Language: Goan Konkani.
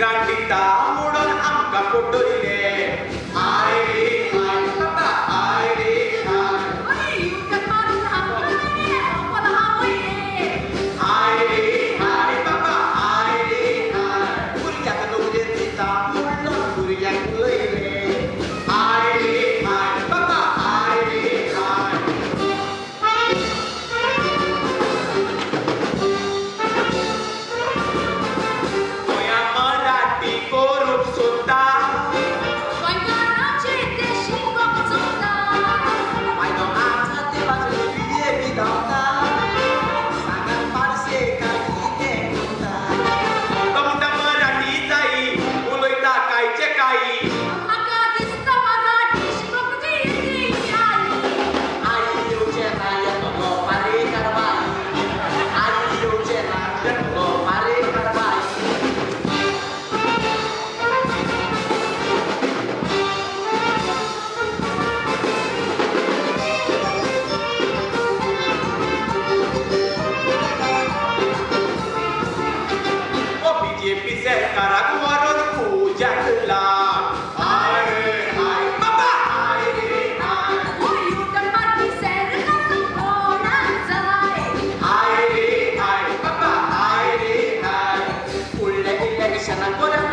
ग्रांट दिता म्हणून आमकां फटयले. हाय रे हाय बाबा हाय रे हाय. हाय रे हाय बाबा हाय रे हाय. भुरग्याक नोकरेन दिता म्हणून भुरग्यांक उलयले. हाय रे हाय बाबा हाय रे हाय. गोंया मराठी करूंक सोदता. फायदो आसा ते बाजून बीजेपी धांवता. सांगात पार्सेकार कितें करता. तो म्हणटा मराठी जायी उलयता कांयचे कांय. आई येवचें ना येतलो पारेकार बाई. आई येवचें ना येतलो पारेकार बाई. ओ बीजेपी सरकाराक व्हरोन उज्याक लाग. हाय रे हाय बाबा हाय रे हाय. हाय रे हाय बाबा हाय रे हाय. फुडल्या इलेक्शनाक बरें